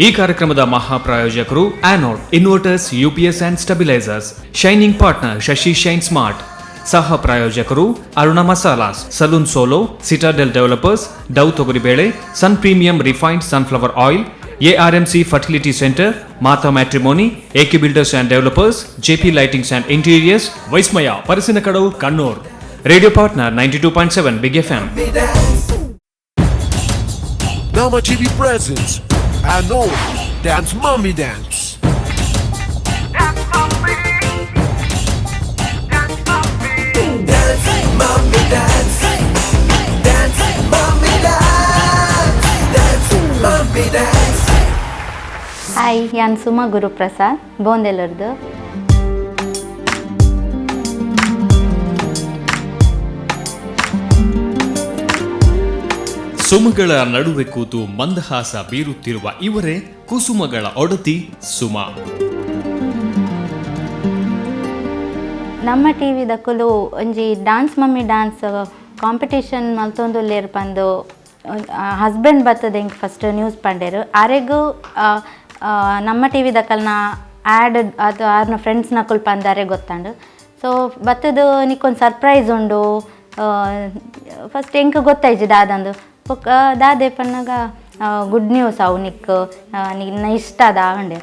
ಈ ಕಾರ್ಯಕ್ರಮದ ಮಹಾಪ್ರಾಯೋಜಕರು Anode inverters, UPS and stabilisers, shining partner Shashi shine smart, ಸಹ ಪ್ರಾಯೋಜಕರು Aruna Masalas, salon solo, citadel developers, Dove ತೊಗರಿಬೇಳೆ, Sun premium refined sunflower oil, ARMC fertility centre, Mata matrimony, AK builders and developers, JP lightings and interiors, Vismaya Parassinikkadavu, Kannur. Radio partner 92.7 big FM. Nama TV presents Anod Dance Mummy Dance. Dance, mommy, dance. Dance, mommy, dance. Dance, mommy, dance. Hi, ಯಾನ್ ಸುಮಾ ಗುರುಪ್ರಸಾದ್ ಬೋಂದೆಲರ್ದು. ಸುಮಗಳ ನಡುವೆ ಕೂತು ಮಂದಹಾಸ ಬೀರುತ್ತಿರುವ ಇವರೇ ಕುಸುಮಗಳ ಒಡತಿ ಸುಮಾ. ನಮ್ಮ T ವಿದಕುಲು ಒಂಜಿ dance mummy dance competition ಮಲ್ತೊಂದುಲ್ಲೆರ್ ಪಂದು husband ಬತ್ತದ ಎಂಕ್ ಫಸ್ಟ್ ನ್ಯೂಸ್ ಪಂಡೇರು. ಅರೆಗು ನಮ್ಮ ಟಿ ವಿದಕಲ್ನ ಆ್ಯಡ್ ಅದು ಆರ್ನ ಫ್ರೆಂಡ್ಸ್ ನಕುಲ್ ಪಂದಾರೆ ಗೊತ್ತಾಂಡು. ಸೊ ಬತ್ತದು ನಿಕ್ಕೊಂದು ಸರ್ಪ್ರೈಸ್ ಉಂಡು. ಫಸ್ಟ್ ಎಂಕ್ ಗೊತ್ತಾಯ್ಜಿ ದಾದಂದು. ಬೊಕ್ಕ ದಾದೆ ಪನ್ನಗ ಗುಡ್ ನ್ಯೂಸ್ ಅವು ನಿಕ್ ನಿನ್ನ ಇಷ್ಟ ಅದ ಅಂಡೆ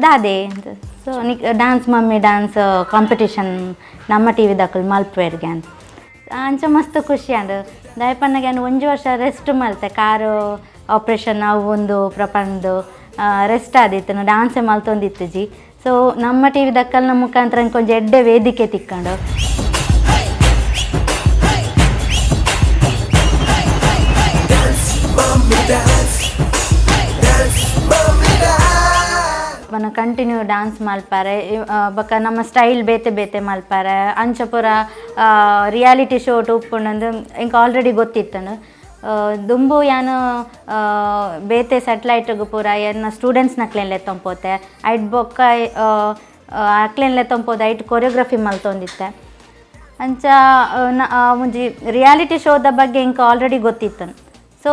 ದಾದೆ ಅಂತ. ಸೊ ನಿಕ್ dance mummy dance competition ನಮ್ಮ ಟಿ ವಿದಕುಲು ಮಲ್ಪುವೆರ್ಗೆ ಅಂತ. ಅಂಚ ಮಸ್ತ್ ಖುಷಿ ಆಂಡ್. ದಾಯೆ ಪನ್ನಗ ಯಾನ್ ಒಂಜಿ ವರ್ಷ ರೆಸ್ಟ್ ಮಲ್ತೆ, ಕಾರು ಆಪ್ರೇಷನ್ ಅವು ಒಂದು ಪ್ರಪಂದು ರೆಸ್ಟ್ ಆದಿತ್ತು, ಡಾನ್ಸೇ ಮಲ್ತೊಂದಿತ್ತುಜಿ. ಸೊ ನಮ್ಮ ಟಿ ವಿ ದಕ್ಕಲ್ನ ಮುಖಾಂತರ ಒಂಜಿ ಎಡ್ಡೆ ವೇದಿಕೆ ತಿಕ್ಕಂಡು. Dance, mommy, dance. Dance, mommy, dance. ಪನ ಕಂಟಿನ್ಯೂ ಡಾನ್ಸ್ ಮಲ್ಪಾರೆ, ಬೊಕ್ಕ ನಮ್ಮ ಸ್ಟೈಲ್ ಬೇತೆ ಬೇತೆ ಮಲ್ಪಾರೆ. ಅಂಚ ಪೂರ ರಿಯಾಲಿಟಿ ಶೋ ಉಪ್ಪುಂಡು ಎಂಕ್ ಆಲ್ರೆಡಿ ಗೊತ್ತಿತ್ತಂಡು. ದುಂಬು ಯಾನು ಬೇತೆ ಸ್ಯಾಟಲೈಟ್ಗ್ ಪೂರ ಎನ್ನ ಸ್ಟೂಡೆಂಟ್ಸ್ ನಕ್ಲೆನ್ ಲೆತ್ತೊಂಪೋತೆ, ಐಟ್ ಬೊಕ್ಕ ಅಕ್ಲೆನ್ ಲೆತ್ತೊಂಪೋದು ಐಟ್ ಕೊರಿಯೋಗ್ರಫಿ ಮಲ್ತೊಂದಿತ್ತೆ. ಅಂಚ ಒಂಜಿ ರಿಯಾಲಿಟಿ ಶೋದ ಬಗ್ಗೆ ಎಂಕ್ ಆಲ್ರೆಡಿ ಗೊತ್ತಿತ್ತು. ಸೊ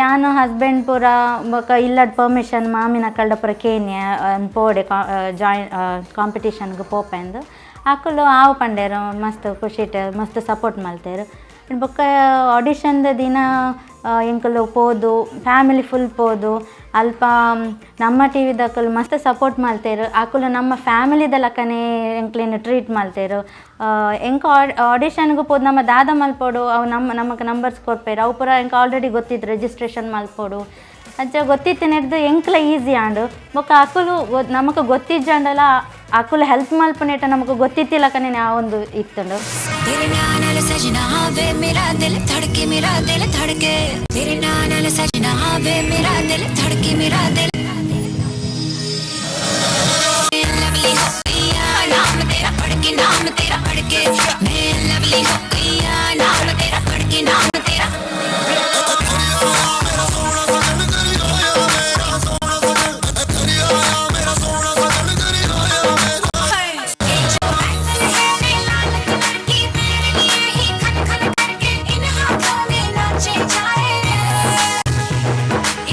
ಯಾನು ಹಸ್ಬೆಂಡ್ ಪೂರ ಬೊಕ್ಕ ಇಲ್ಲಡ್ ಪರ್ಮಿಷನ್ ಮಾಮಿನ ಕಲ್ಡ ಪೂರ ಕೇನ್ಯ ಪೋಡೆ ಜಾಯಿನ್ ಕಾಂಪಿಟೇಷನ್ಗೆ ಪೋಪೆಂದು. ಅಕುಲು ಆವು ಪಂಡೇರು, ಮಸ್ತ್ ಖುಷಿಟ್ ಮಸ್ತ್ ಸಪೋರ್ಟ್ ಮಲ್ತೇರು. ಬೊಕ್ಕ ಆಡಿಷನ್ದ ದಿನ ಎಂಕುಲು ಪೋದು, ಫ್ಯಾಮಿಲಿ ಫುಲ್ ಪೋದು. ಅಲ್ಪ ನಮ್ಮ ಟಿ ವಿದಕುಲು ಮಸ್ತ್ ಸಪೋರ್ಟ್ ಮಲ್ತೇರು. ಅಕುಲು ನಮ್ಮ ಫ್ಯಾಮಿಲಿದ ಲಕ್ಕನೆ ಎಂಕ್ಲೆನ್ ಟ್ರೀಟ್ ಮಲ್ತೇರು. ಎಂಕ್ ಆಡಿಷನ್ಗೆ ಪೋದು ನಮ್ಮ ದಾದ ಮಲ್ಪೊಡು, ಅವು ನಮ್ಮ ನಮಕ್ ನಂಬರ್ಸ್ ಕೊರ್ಪೇರು. ಅವು ಪೂರ ಎಂಕ್ ಆಲ್ರೆಡಿ ಗೊತ್ತಿತ್ತು, ರಿಜಿಸ್ಟ್ರೇಷನ್ ಮಲ್ಪೊಡು ಅಂಚ ಗೊತ್ತಿತ್ತು. ನೆಡ್ದು ಎಂಕ್ಲ ಈಸಿ ಆಂಡ್. ಬೊಕ್ಕ ಅಕುಲು ನಮಕ್ ಗೊತ್ತಿಜ್ಜಾಂಡಲ ಅಕುಲು ಹೆಲ್ಪ್ ಮಲ್ಪುನೇಟ ನಮಕ್ ಗೊತ್ತಿತ್ತಿಲಕನೆ ಒಂದು ಇತ್ತುಂಡು. तेरे नाल सजना वे मेरा दिल धड़के, मेरा दिल धड़के। तेरे नाल सजना वे मेरा दिल धड़के, मेरा दिल। लवली हो गई नाम तेरा पढ़ के, नाम तेरा पढ़ के। मैं लवली हो गई नाम तेरा पढ़ के, नाम तेरा। जो बैंगल है रे लाल कलर की, मेरे लिए ही खन खन करके इन हाथों में नाचे जाए।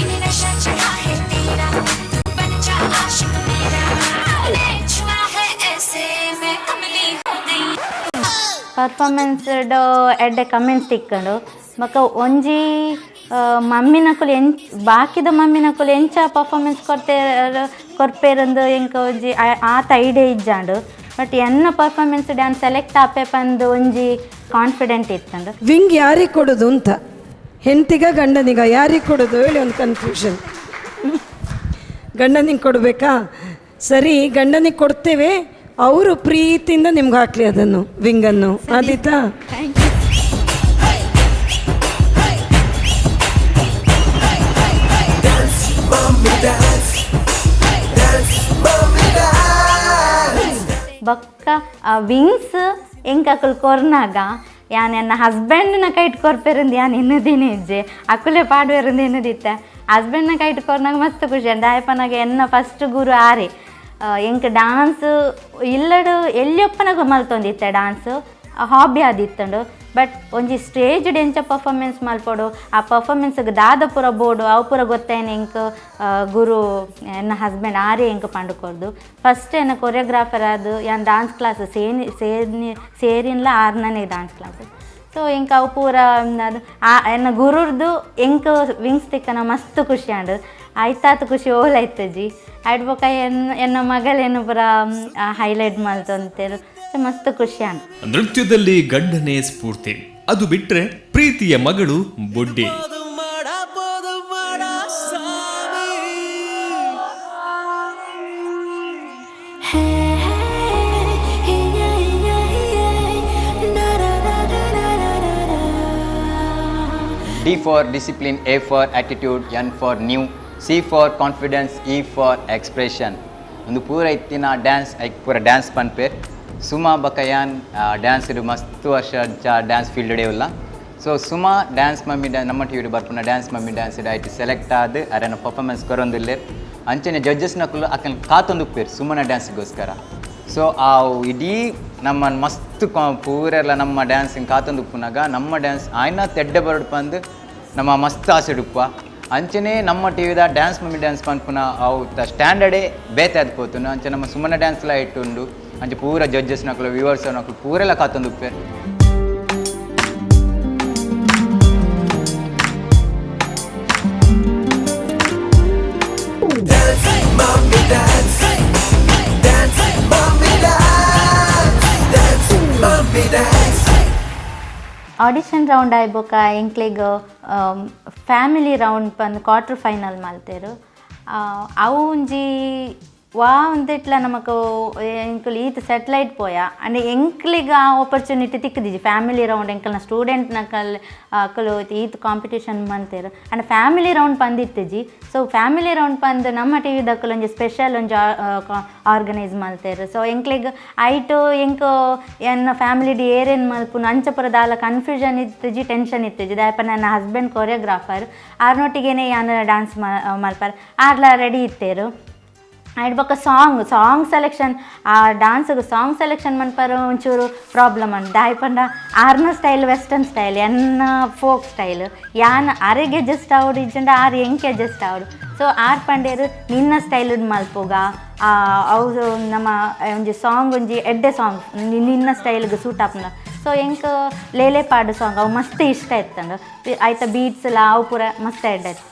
इन नशा चढ़ा है तेरा, तू बन जा आशिक मेरा। तूने छुआ है ऐसे मैं कमली हो गई। ಪರ್ಫಾರ್ಮೆನ್ಸ್ ಎಡ್ಡೆ ಕಮೆಂಟ್ಸ್ ತಿಕ್ಕಂಡು. ಬೊಕ್ಕ ಒಂಜಿ ಮಮ್ಮಿನಕುಲು ಎಂಚ, ಬಾಕಿದ ಮಮ್ಮಿನಕುಲು ಎಂಚ ಪರ್ಫಾರ್ಮೆನ್ಸ್ ಕೊರ್ತೆ ಕೊರ್ಪೇರಂದು ಎಂಕ್ ಒಂಜಿ ಆತ ಐಡಿಯಾ ಇಜ್ಜಾಂಡು. ಬಟ್ ಎನ್ನ performance dance select ಆಪೆ ಪಂದು ಒಂಜಿ ಕಾನ್ಫಿಡೆಂಟ್ ಇತ್ತಂಡು. ವಿಂಗ್ ಯಾರಿಗೆ ಕೊಡೋದು ಅಂತ, ಹೆಂಡತಿಗ ಗಂಡನಿಗ ಯಾರಿಗೆ ಕೊಡೋದು ಹೇಳಿ ಒಂದು ಕನ್ಫ್ಯೂಷನ್. ಗಂಡನಿಗೆ ಕೊಡಬೇಕಾ? ಸರಿ, ಗಂಡನಿಗೆ ಕೊಡ್ತೇವೆ. ಅವರು ಪ್ರೀತಿಯಿಂದ ನಿಮ್ಗೆ ಹಾಕಲಿ ಅದನ್ನು, ವಿಂಗನ್ನು. ಆದೀತಾ? Dance, mommy, dance. Dance, mommy, dance. ಬೊಕ್ಕ ಆ ವಿಂಗ್ಸ್ ಎಂಕ್ ಅಕುಲು ಕೊರ್ನಾಗ ಯಾನ್ ಎನ್ನ ಹಸ್ಬೆಂಡ್ನ ಕೈಟ್ ಕೊರ್ಪೆರಂದು ಯಾನ್ ಎನ್ನುದಿನಿ ಇಜ್ಜೆ, ಅಕುಲೆ ಪಾಡುವೆರಂದು ಎನ್ನುದಿತ್ತೆ. ಹಸ್ಬೆಂಡ್ನ ಕೈಟ್ ಕೊರ್ನಾಗ ಮಸ್ತ್ ಖುಷಿ ಆಂಡ್. ದಾಯೆ ಪನ್ನಗ ಎನ್ನ ಫಸ್ಟ್ ಗುರು ಆರೆ. ಎಂಕ್ ಡಾನ್ಸ್ ಇಲ್ಲಡು ಎಲ್ಲಿಯೊಪ್ಪನಾಗ ಮಲ್ತೊಂದಿತ್ತೆ, ಡಾನ್ಸ್ ಹಾಬಿ ಆದಿತ್ತುಂಡು. But ಒಂಜಿ ಸ್ಟೇಜ್ ಎಂಚ ಪರ್ಫಾರ್ಮೆನ್ಸ್ ಮಲ್ಪೊಡು ಆ ಪರ್ಫಾರ್ಮೆನ್ಸ್ಗೆ ದಾದ ಪೂರ ಬೋಡು ಅವು ಪೂರ ಗೊತ್ತಾಯ್ನ ಎಂಕ್ ಗುರು ಎನ್ನ ಹಸ್ಬೆಂಡ್ ಆರೇ ಎಂಕ್ ಪಂಡು ಕೊರ್ದು. ಫಸ್ಟ್ ಎನ್ನ ಕೊರಿಯೋಗ್ರಾಫರ್ ಅದು ಯಾನ್ ಡಾನ್ಸ್ ಕ್ಲಾಸ್ ಸೇನಿ ಸೇರಿನಿ ಸೇರಿನ್ಲ ಆರ್ನನೇ dance class. So ಎಂಕ್ ಅವು ಪೂರ ಅದು ಆ ಎನ್ನ ಗುರುರ್ದು ಎಂಕ್ ವಿಂಗ್ಸ್ ತಿಕ್ಕನ ಮಸ್ತ್ ಖುಷಿ ಆಂಡ್. ಆಯ್ತಾತ್ ಖುಷಿ ಓಲಾಯ್ತಜಿ ಆಯ್ಟ್ ಬೊಕ ಎನ್ನ ಎನ್ನ ಮಗಳೇನು ಪೂರ ಹೈಲೈಟ್ ಮಲ್ತೊಂತೇರು. ಸೊ ಮಸ್ತ್ ಖುಷಿ ಆಂಡ್. ನೃತ್ಯದಲ್ಲಿ ಗಂಡನೇ ಸ್ಫೂರ್ತಿ, ಅದು ಬಿಟ್ರೆ ಪ್ರೀತಿಯ ಮಗಳು ಬುಡ್ಡಿ. D for discipline, A for attitude, N for new, C for confidence, E for expression. ಒಂದು ಪೂರ ಇತ್ತಿನ ಡ್ಯಾನ್ಸ್ ಐಕ್ ಪೂರ ಡ್ಯಾನ್ಸ್ ಪನ್ಪೇರ್. ಸುಮಾ ಬಕಯಾನ್ ಡ್ಯಾನ್ಸ್ ಮಸ್ತ್ ವರ್ಷ ಡ್ಯಾನ್ಸ್ ಫೀಲ್ಡ್ ಉಲ್ಲ. So Suma dance mummy ನಮ್ಮ ಟಿ ವಿ ಬರ್ಪುನ dance mummy dance ಐಟ್ ಸೆಲೆಕ್ಟ್ ಆದ್ ಅರೆನ ಪರ್ಫಾರ್ಮೆನ್ಸ್ ಕೊರೊಂದುಲ್ಲೆರ್. ಅಂಚನೆ ಜಡ್ಜಸ್ ನಕುಲು ಅಕಲ್ ಕಾತೊಂದು ಉಪ್ಪೇರ್ ಸುಮನ ಡ್ಯಾನ್ಸ್ಗೋಸ್ಕರ. ಸೊ ಆ ಇಡೀ ನಮ್ಮ ಮಸ್ತ್ ಪೂರೆಲ್ಲ ನಮ್ಮ ಡ್ಯಾನ್ಸಿಂಗ್ ಕಾತೊಂದು ಉಪ್ಪುನಾಗ ನಮ್ಮ ಡ್ಯಾನ್ಸ್ ಆಯ್ನ ತೆಡ್ಡೆ ಬರಡ್ ಪಂದು ನಮ್ಮ ಮಸ್ತ್ ಆಸೆ ಉಪ್ಪ. ಅಂಚನೆ ನಮ್ಮ ಟಿ ವಿದ dance mummy dance ಪನ್ಪುನ ಅವು ಸ್ಟ್ಯಾಂಡರ್ಡೇ ಬೇತೆ ಅದು ಪೋತುನು. ಅಂಚೆ ನಮ್ಮ ಸುಮನ ಡ್ಯಾನ್ಸ್ಲ ಇಟ್ಟುಂಡು. ಅಂಚೆ ಪೂರ ಜಡ್ಜಸ್ ನಕುಲು ವ್ಯೂವರ್ಸ್ ನಕುಲು ಪೂರೆಲ್ಲ ಕಾತೊಂದು ಉಪ್ಪೇರ್. Dance, mommy, dance. Dance, mommy, dance. Dance, mommy, dance. Audition round ಆಯ್ ಬೊಕ ಎಂಕ್ಲೆಗ್ ಫ್ಯಾಮಿಲಿ ರೌಂಡ್ ಪಂದ್ ಕ್ವಾರ್ಟರ್ ಫೈನಲ್ ಮಲ್ತೇರು. ಅವು ಒಂಜಿ ವಾ ಒಂದಿಟ್ಲ ನಮಕ್ ಎಂಕುಲು ಈತ್ ಸೆಟ್ಲೈಟ್ ಪೋಯ ಅಂಡ್ ಎಂಕ್ಲಿಗ್ ಆ ಆಪರ್ಚುನಿಟಿ ತಿಕ್ಕದಿಜಿ. ಫ್ಯಾಮಿಲಿ ರೌಂಡ್ ಎಂಕಲ್ನ ಸ್ಟೂಡೆಂಟ್ ನಕಲ್ ಅಕುಲು ಈತ್ ಕಾಂಪಿಟೇಷನ್ ಮಂತೇರು and family round ಪಂದಿತ್ತಿಜಿ. So family round ಪಂದ್ ನಮ್ಮ ಟಿ ವಿ ದಕ್ಕಲು ಒಂಜಿ ಸ್ಪೆಷಲ್ ಒಂಜಿ ಆರ್ಗನೈಸ್ ಮಲ್ತೇರು. ಸೊ ಎಂಕ್ಲೆಗ್ ಐಟು ಎಂಕ್ ಎನ್ನ ಫ್ಯಾಮಿಲಿ ಡಿ ಏರೇನು ಮಲ್ಪುನು ಅಂಚಪುರ ದಾಲ ಕನ್ಫ್ಯೂಷನ್ ಇತ್ತಿಜಿ, ಟೆನ್ಷನ್ ಇತ್ತಿಜಿ. ದಾಯಪ ನನ್ನ ಹಸ್ಬೆಂಡ್ ಕೊರಿಯೋಗ್ರಾಫರ್ ಆರ್ನೊಟ್ಟಿಗೆನೆ ಯಾನ್ ಡಾನ್ಸ್ ಮಲ್ಪಾರ್ ಆರ್ಲ ರೆಡಿ ಇತ್ತೇರು. ಆ್ಯಂಡ್ ಬೊಕ್ಕ song song selection ಆ ಡಾನ್ಸ್ಗೆ ಸಾಂಗ್ ಸೆಲೆಕ್ಷನ್ ಮನ್ಪರ ಒಂಚೂರು ಪ್ರಾಬ್ಲಮ್ ಅಂಡ್ ದಾಯ್ ಪಂಡ ಆರ್ನ style western style ಎನ್ನ ಫೋಕ್ ಸ್ಟೈಲ್ ಯಾನ್ ಅರೆಗೆ ಅಡ್ಜಸ್ಟ್ ಆವಡು ಇಜ್ಜಂಡ ಆರ್ ಎಂಕೆ ಅಡ್ಜಸ್ಟ್ ಆವಡು. ಸೊ ಆರ್ ಪಂಡೇರು ನಿನ್ನ ಸ್ಟೈಲ್ ಮಲ್ಪುಗ ಅವು ನಮ್ಮ ಒಂಜಿ ಸಾಂಗ್ ಒಂಜಿ ಎಡ್ಡೆ ಸಾಂಗ್ ನಿನ್ನ ಸ್ಟೈಲ್ಗೆ ಸೂಟ್ ಆಪುನ. ಸೊ ಎಂಕ್ ಲೇಲೆ ಪಾಡು ಸಾಂಗ್ ಅವು ಮಸ್ತ್ ಇಷ್ಟ ಇತ್ತಂಡು. ಆಯ್ತ ಬೀಟ್ಸ್ ಎಲ್ಲ ಅವು ಪೂರ ಮಸ್ತ್ ಎಡ್ಡೆ ಇತ್ತು.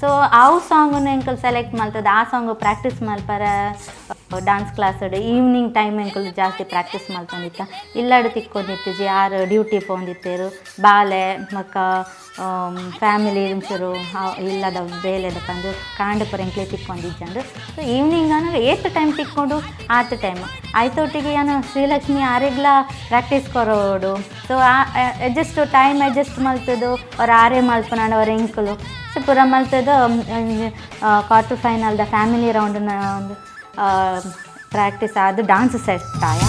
ಸೊ ಅವು ಸಾಂಗನ್ನು ಎಂಕಲ್ ಸೆಲೆಕ್ಟ್ ಮಲ್ತದ ಆ ಸಾಂಗ್ ಪ್ರಾಕ್ಟೀಸ್ ಮಲ್ಪರ dance class evening time ಎಂಕಲ್ ಜಾಸ್ತಿ ಪ್ರಾಕ್ಟೀಸ್ ಮಲ್ತೊಂದಿತ್ತ. ಇಲ್ಲಾಡು ತಿಕ್ಕೊಂಡಿತ್ತಿಜಿ ಯಾರು ಡ್ಯೂಟಿ ಪೋಂದಿತ್ತೇರು ಬಾಲೆ ಬೊಕ್ಕ ಫ್ಯಾಮಿಲಿ ಒಂಚೂರು ಇಲ್ಲದ ಬೇಲೆದ ಪಂದು ಕಾಂಡ ಪೂರ ಎಂಕ್ಲೆ ತಿಕ್ಕೊಂಡಿಜ್ಜಂಡು. ಸೊ ಈವ್ನಿಂಗ್ ಆನಗ ಏತ್ ಟೈಮ್ ತಿಕ್ಕೊಂಡು ಆತ್ ಟೈಮ್ ಆಯ್ತೊಟ್ಟಿಗೆ ಯಾನು ಶ್ರೀಲಕ್ಷ್ಮಿ ಆರೆಗ್ಲ ಪ್ರಾಕ್ಟೀಸ್ ಕೊರೋಡು. ಸೊ ಆ adjust time adjust ಮಲ್ತದು ಅವ್ರು ಆರೇ ಮಲ್ಪನಾಂಡ ಅವ್ರ ಎಂಕುಲು. ಸೊ ಪೂರ ಮಲ್ತದು ಕ್ವಾರ್ಟರ್ ಫೈನಲ್ದ ಫ್ಯಾಮಿಲಿ ರೌಂಡ್ನ ಒಂದು ಪ್ರಾಕ್ಟೀಸ್ ಆದ್ ಡಾನ್ಸ್ ಸೆಟ್ ಆಯ.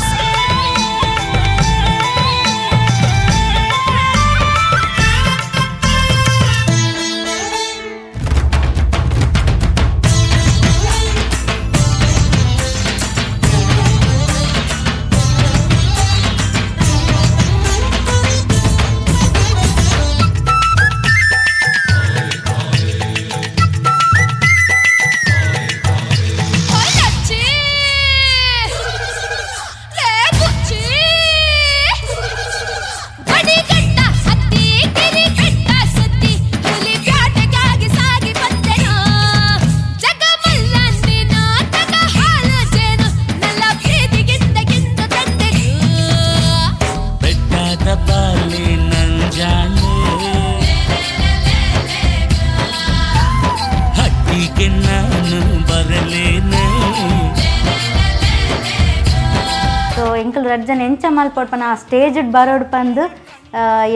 ಸೊ ಎಂಕಲ್ ರಡ್ಜನ್ ಎಂಚ ಮಲ್ಪೊಡ್ಪನ ಆ ಸ್ಟೇಜ್ ಬರೋಡ್ ಪಂದು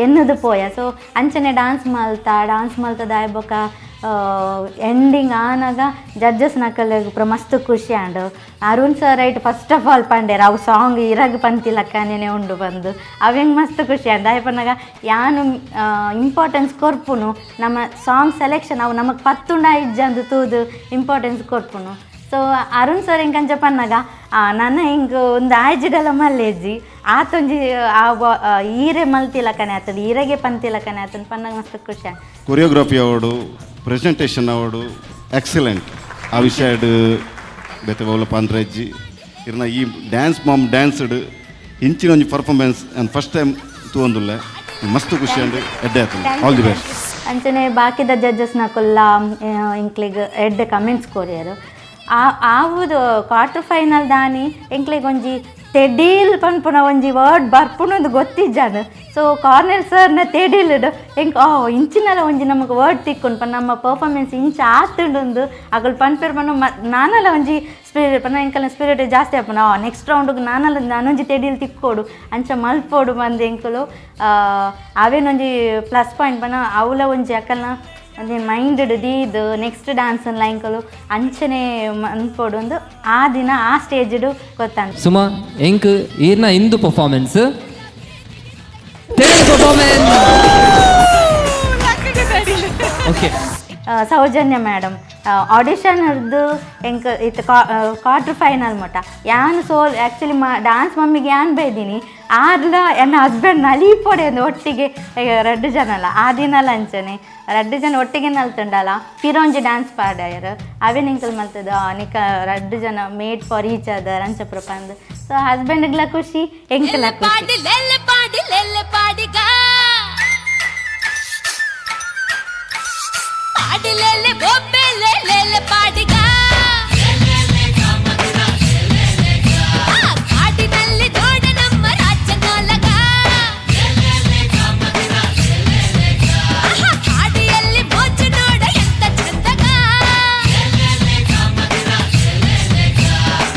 ಎನ್ನುದು ಪೋಯ. ಸೊ ಅಂಚನೆ ಡಾನ್ಸ್ ಮಲ್ತ ಡಾನ್ಸ್ ಮಲ್ತದ ಬೊಕ ಎಂಡಿಂಗ್ ಆನಗ ಜಡ್ಜಸ್ ನಕಲ್ ಪೂರ ಮಸ್ತ್ ಖುಷಿ and. Arun sir right first of all ಪಂಡೇರ್ ಅವು ಸಾಂಗ್ ಇರಗ್ ಪಂತಿಲಕ್ಕನೇ ಉಂಡು ಬಂದು ಅವೆಂಗ್ ಮಸ್ತ್ ಖುಷಿ ಆಂಡ್. ದಾಯೆ ಪನ್ನಗ ಯಾನು ಇಂಪಾರ್ಟೆನ್ಸ್ ಕೊರ್ಪುನು ನಮ್ಮ ಸಾಂಗ್ ಸೆಲೆಕ್ಷನ್ ಅವು ನಮಗೆ ಪತ್ತುಂಡ ಇಜ್ಜಂದು ತೂದು ಇಂಪಾರ್ಟೆನ್ಸ್ ಕೊರ್ಪುನು. ಸೊ ಅರುಣ್ ಸರ್ ಎಂಕಂಚ ಪನ್ನಗ ನನ್ನ ಹಿಂಗೆ ಒಂದು ಆಯ್ಜಿಡಲ ಮಲ್ಲೇಜಿ ಆತೊಂಜಿ ಆ ಈರೆ ಮಲ್ತಿಲಕನೆ ಆತಂದು ಈರೆಗೆ ಪಂತಿಲಕನೆ ಆತಂದು ಪನ್ನಾಗ ಮಸ್ತ್ ಖುಷಿ. Choreography award, presentation award excellent. ಆ ವಿಷಯಡ್ ಬೇತೆ ಬೌಲ ಪಾಂದ್ರಜ್ಜಿ ಇರ್ನ ಈ dance ma'am danced ಇಂಚಿನ ಒಂಜಿ performance and first time ತೂವೊಂದುಲ್ಲೆ ಮಸ್ತ್ ಖುಷಿ ಅಂಡ್ ಎಡ್ಡೆ ಆತುಂಡು. All the best. ಅಂಚನೆ ಬಾಕಿದ ಜಡ್ಜಸ್ ನಕುಲ್ಲ ಎಂಕ್ಲೆಗ್ ಎಡ್ಡೆ ಕಮೆಂಟ್ಸ್ ಕೊರಿಯರು. ಆ ಆವುದು ಕ್ವಾರ್ಟರ್ ಫೈನಲ್ ದಾನಿ ಎಂಕ್ಲೆಗ್ ಒಂಜಿ ತೆಡೀಲ್ ಪನ್ಪುನ ಒಂಜಿ ವರ್ಡ್ ಬರ್ಪುನೊಂದು ಗೊತ್ತಿಜ್ಜಾನು. ಸೊ ಕಾರ್ನೆಲ್ ಸರ್ನ ತೆಡೀಲ್ಡ್ ಎಂಕ್ ಓ ಇಂಚಿನಲ ಒಂಜಿ ನಮಗೆ ವರ್ಡ್ ತಿಕ್ಕುಂಡು ಪನ್ನ ನಮ್ಮ ಪರ್ಫಾರ್ಮೆನ್ಸ್ ಇಂಚ ಆತುಂಡುಂದು ಅಗಲ್ ಪನ್ಪೆರ್ ಪನ್ನ ನಾನಲ ಒಂಜಿ ಸ್ಪಿರಿಟ್ ಪನ್ನ ಎಂಕಲ್ನ ಸ್ಪಿರಿಟ್ ಜಾಸ್ತಿ ಆಪುನ. ನೆಕ್ಸ್ಟ್ ರೌಂಡ್ಗೆ ನಾನಲ ನಾನೊಂಜಿ ತೆಡೀಲ್ ತಿಕ್ಕೋಡು ಅಂಚ ಮಲ್ಪೋಡು ಬಂದು ಎಂಕುಲು. ಅವೇನೊಂಜಿ ಪ್ಲಸ್ ಪಾಯಿಂಟ್ ಪನ್ನ ಅವಲ ಒಂಜಿ ಅಕಲ್ನ ಒಂಜಿ ಮೈಂಡ್ ದೀದ್ ನೆಕ್ಸ್ಟ್ ಡ್ಯಾನ್ಸ್ ಎಂಕುಲು ಅಂಚನೆ ಮನ್ಪೋಡು ಒಂದು ಆ ದಿನ ಆ ಸ್ಟೇಜ್ಡ್ ಗೊತ್ತಾಂಡ್. ಸುಮಾ, ಎಂಕ್ ಈರ್ನ ಇಂದು performance performance okay. Soujanya madam audition ಹಿಡ್ದು ಎಂಕ್ ಇತ್ತು ಕ್ವಾರ್ಟರ್ ಫೈನಲ್ ಮಟ್ಟ ಯಾನ್ ಸೋಲ್ ಆ್ಯಕ್ಚುಲಿ ಮಾ ಡಾನ್ಸ್ ಮಮ್ಮಿಗೆ ಯಾನ್ ಬೈದೀನಿ ಆರ್ಲ ಎನ್ನ ಹಸ್ಬೆಂಡ್ ನಲಿಪೊಡೆ ಅಂದ್ ಒಟ್ಟಿಗೆ ರಡ್ಡು ಜನ ಅಲ್ಲ ಆ ದಿನಲ ಅಂಚನೆ ರಡ್ಡು ಜನ ಒಟ್ಟಿಗೆ ನಲ್ತುಂಡಲ್ಲ ಪಿರೊಂಜಿ ಡ್ಯಾನ್ಸ್ ಪಾಡ್ಯಾರ್ ಅವೇನ್ ಎಂಕಲ್ ಮಲ್ತದ ನಿಕ ರಡ್ಡು ಜನ made for each other ಅಂಚ ಪಂದ್. ಸೊ ಹಸ್ಬೆಂಡ್ಗ್ಲ ಖುಷಿ, ಎಂಕಲ ಖುಷಿ. ಪಾಡಿ ಲೆಲ್ಲೆ ಪಾಡಿ ಲೆಲ್ಲೆ ಪಾಡಿಗ ಪಾಡಿ ಲೆಲ್ಲೆ ಬೊಬ್ಬೆ ಲೆಲ್ಲೆ ಪಾಡಿಗ ಆ ಕಾಡಿನಲ್ಲಿ ನೋಡ ನಮ್ಮ ರಾಜ್ಯ ನಾಲಗ. ಆಹಾ, ಕಾಡಿಯಲ್ಲಿ ಮೋಜು ನೋಡ ಎಂತ ಚಂದಗ.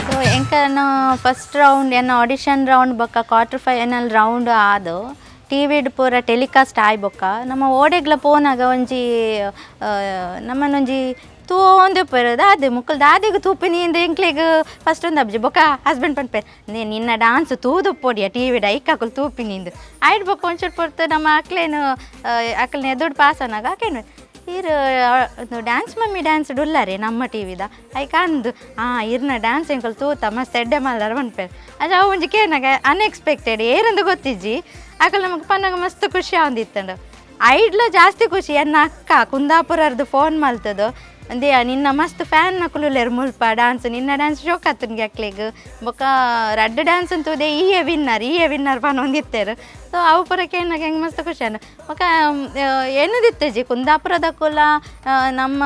ಸೊ ಎಂಕನ ಫಸ್ಟ್ ರೌಂಡ್ ಎನ್ನ ಆಡಿಷನ್ ರೌಂಡ್ ಬೊಕ್ಕ quarter final round ಆದು ಟಿವಿಡ್ ಪೂರ ಟೆಲಿಕಾಸ್ಟ್ ಆಯ್ ಬೊಕ್ಕ ನಮ್ಮ ಓಡೆಗ್ಲ ಪೋನಾಗ ಒಂಜಿ ನಮ್ಮನೊಂಜಿ ತೂವೊಂದು ಪೆರ್ ದಾದೆ ಮುಕ್ಕಲ್ ದಾದೆಗ್ ತೂಪಿನಿ ಇಂದ್ ಎಂಕ್ಲೆಗ್ ಫಸ್ಟ್ ಒಂದು ಅಬ್ಜಿ ಬೊಕ್ಕ ಹಸ್ಬೆಂಡ್ ಪನ್ಪೆರ್ ನಿನ್ನ ಡಾನ್ಸ್ ತೂದು ಪೊಡಿಯ ಟಿವಿಡ್ ಐಕ್ ಅಕುಲು ತೂಪಿನಿ ಇಂದ್. ಐಡ್ ಬೊಕ್ಕ ಒಂಚೂರು ಪೊರ್ತು ನಮ್ಮ ಅಕ್ಲೇನು ಅಕ್ಲೆನ ಎದುರು ಪಾಸ್ ಆನಾಗ ಆಕೇನು ಈರ್ dance mummy dance ಡುಲ್ಲಾರೆ ನಮ್ಮ ಟಿವಿದ ಐಕ್ ಅಂದು ಆ ಇರ್ನ ಡ್ಯಾನ್ಸ್ ಎಂಕುಲು ತೂತ ಮಸ್ತ್ ಎಡ್ಡೆ ಮಲ್ದಾರ ಪನ್ಪೆರ್. ಅಂಚ ಅವು ಒಂಜಿ ಕೇನಾಗ ಅನ್ಎಕ್ಸ್ಪೆಕ್ಟೆಡ್ ಏರಂದು ಗೊತ್ತಿಜ್ಜಿ ಅಕಲ್ ನಮಗೆ ಪನ್ನಾಗ ಮಸ್ತ್ ಖುಷಿ ಆವೊಂದಿತ್ತಂಡು. ಐಡ್ಲ ಜಾಸ್ತಿ ಖುಷಿ ಎನ್ನ ಅಕ್ಕ ಕುಂದಾಪುರರ್ದು ಫೋನ್ ಮಲ್ತದು ಅಂದೆ ನಿನ್ನ ಮಸ್ತ್ ಫ್ಯಾನ್ ನಕುಲುಲ್ಲೆರ್ ಮುಲ್ಪ ಡ್ಯಾನ್ಸ್ ನಿನ್ನ ಡ್ಯಾನ್ಸ್ ಶೋಕ್ ಆತುನ್ಗೆ ಅಕ್ಲೆಗ್ ಬೊಕ್ಕ ರಡ್ಡ್ ಡ್ಯಾನ್ಸ್ ಅಂತೂದೆ ಈಯೆ ವಿನ್ನರ್ ಈಯೆ ವಿನ್ನರ್ ಪನೊಂದಿತ್ತೆರ್. ಸೊ ಅವು ಪೂರ ಕೇನಾಗ ಹೆಂಗೆ ಮಸ್ತ್ ಖುಷಿ ಆಂಡ್. ಬೊಕ್ಕ ಎನ್ನುದಿತ್ತಜಿ ಕುಂದಾಪುರದಕುಲ ನಮ್ಮ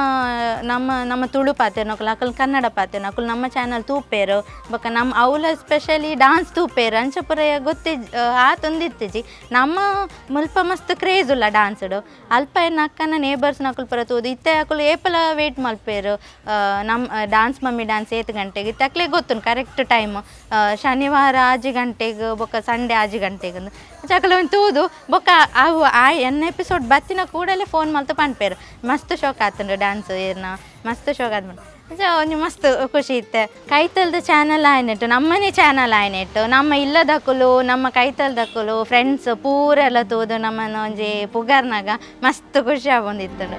ನಮ್ಮ ನಮ್ಮ ತುಳು ಪಾತೆರ್ನಕುಲು ಅಕುಲು ಕನ್ನಡ ಪಾತೆರ್ನಕುಲು ನಮ್ಮ ಚಾನಲ್ ತೂಪೇರು ಬೊಕ್ಕ ನಮ್ಮ ಅವ್ಲ ಸ್ಪೆಷಲಿ ಡಾನ್ಸ್ ತೂಪೇರು ಅಂಚ ಪೂರ ಗೊತ್ತಿಜ್ ಆತೊಂದಿತ್ತಿಜಿ. ನಮ್ಮ ಮುಲ್ಪ ಮಸ್ತ್ ಕ್ರೇಜ್ ಉಲ್ಲ ಡಾನ್ಸ್ಡ್ ಅಲ್ಪ ಎನ್ನ ಅಕ್ಕನ ನೇಬರ್ಸ್ ನಕುಲು ಪೂರ ತೂದು ಇತ್ತೆ ಅಕುಲು ಏಪಲ ವೇಟ್ ಮಲ್ಪೇರು ನಮ್ಮ dance mummy dance ಏತ್ ಗಂಟೆಗೆ ಇತ್ತೆ ಅಕ್ಲೆಗ್ ಗೊತ್ತುಂಡು ಕರೆಕ್ಟ್ ಟೈಮ್ ಶನಿವಾರ ಆಜಿ ಗಂಟೆಗೆ ಬೊಕ್ಕ ಸಂಡೇ ಆಜಿ ಗಂಟೆಗೆ ಅಂಚ ಅಕುಲು ಒಂಜಿ ತೂದು ಬೊಕ್ಕ ಅವು ಆ ಎನ್ನ ಎಪಿಸೋಡ್ ಬತ್ತಿನ ಕೂಡಲೇ ಫೋನ್ ಮಲ್ತು ಪನ್ಪೇರು ಮಸ್ತ್ ಶೋಕ್ ಆತುಂಡು ಡ್ಯಾನ್ಸ್ ಏರ್ನ ಮಸ್ತ್ ಶೋಕ್ ಆತ್ಮಂಡು. ಅಂಚ ಒಂಜಿ ಮಸ್ತ್ ಖುಷಿ ಇತ್ತೆ. ಕೈತಲ್ದ ಚಾನಲ್ ಆಯ್ನೆಟ್ಟು ನಮ್ಮನೆ ಚಾನಲ್ ಆಯ್ನೆಟ್ಟು ನಮ್ಮ ಇಲ್ಲದಕುಲು ನಮ್ಮ ಕೈತಲ್ದಕುಲು ಫ್ರೆಂಡ್ಸ್ ಪೂರೆಲ್ಲ ತೂದು ನಮ್ಮನ್ನ ಒಂಜಿ ಪುಗರ್ನಾಗ ಮಸ್ತ್ ಖುಷಿ ಆವೊಂದಿತ್ತುಂಡು.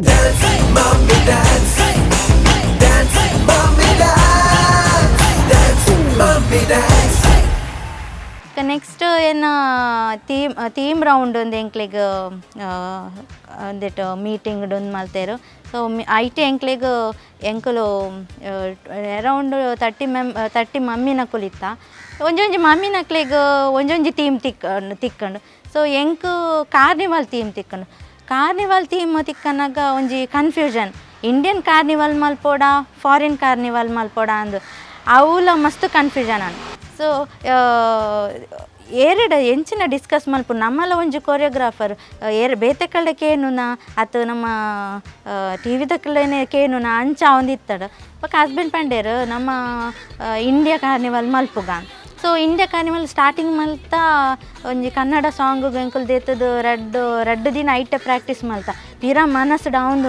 Dance, mommy, dance. Dance, mommy, dance. Dance, mommy, dance. Next ಏನ ಥೀಮ್ ರೌಂಡ್ ಒಂದು ಎಂಕ್ಲೆಗ್ ಒಂದಿಟ್ಟು ಮೀಟಿಂಗ್ ಒಂದು ಮಲ್ತೇರು. ಸೊ I T ಎಂಕ್ಲೆಗ್ ಎಂಕುಲು ಅರೌಂಡ್ 30 30 ಮಮ್ಮಿನಕುಲು ಇತ್ತ. ಒಂಜೊಂಜಿ ಮಮ್ಮಿನಕ್ಲೆಗ್ ಒಂಜೊಂಜಿ ಥೀಮ್ ತಿಕ್ಕಂಡು. ಸೊ ಎಂಕ್ ಕಾರ್ನಿವಲ್ ಥೀಮ್ ತಿಕ್ಕಂಡು. ಕಾರ್ನಿವಲ್ ಥೀಮ್ ತಿಕ್ಕನಾಗ ಒಂಜಿ confusion, Indian carnival ಮಲ್ಪೋಡ foreign carnival ಮಲ್ಪೋಡ ಅಂದು ಅವುಲ ಮಸ್ತ್ ಕನ್ಫ್ಯೂಷನ್ ಅನ್. ಸೊ ಏರೆಡ ಎಂಚಿನ ಡಿಸ್ಕಸ್ ಮಲ್ಪು ನಮ್ಮಲ ಒಂಜಿ ಕೊರಿಯೋಗ್ರಾಫರ್ ಏರ್ ಬೇತೆ ಕಡೆ ಕೇನುನ ಅತ್ ನಮ್ಮ ಟಿ ವಿದ ಕಡೆನೆ ಕೇನುನ ಅಂಚ ಅವಂದಿತ್ತಡ. ಬೊಕ್ಕ ಹಸ್ಬೆಂಡ್ ಪಂಡೇರು ನಮ್ಮ ಇಂಡಿಯಾ ಕಾರ್ನಿವಲ್ ಮಲ್ಪುಗ. So India carnival starting ಮಲ್ತ ಒಂಜಿ ಕನ್ನಡ ಸಾಂಗ್ ಎಂಕುಲು ದೇತದು ರಡ್ಡು ರಡ್ಡು ದಿನ ಐಟೆ ಪ್ರಾಕ್ಟೀಸ್ ಮಲ್ತ ಪಿರ ಮನಸ್ಸು ಡೌನ್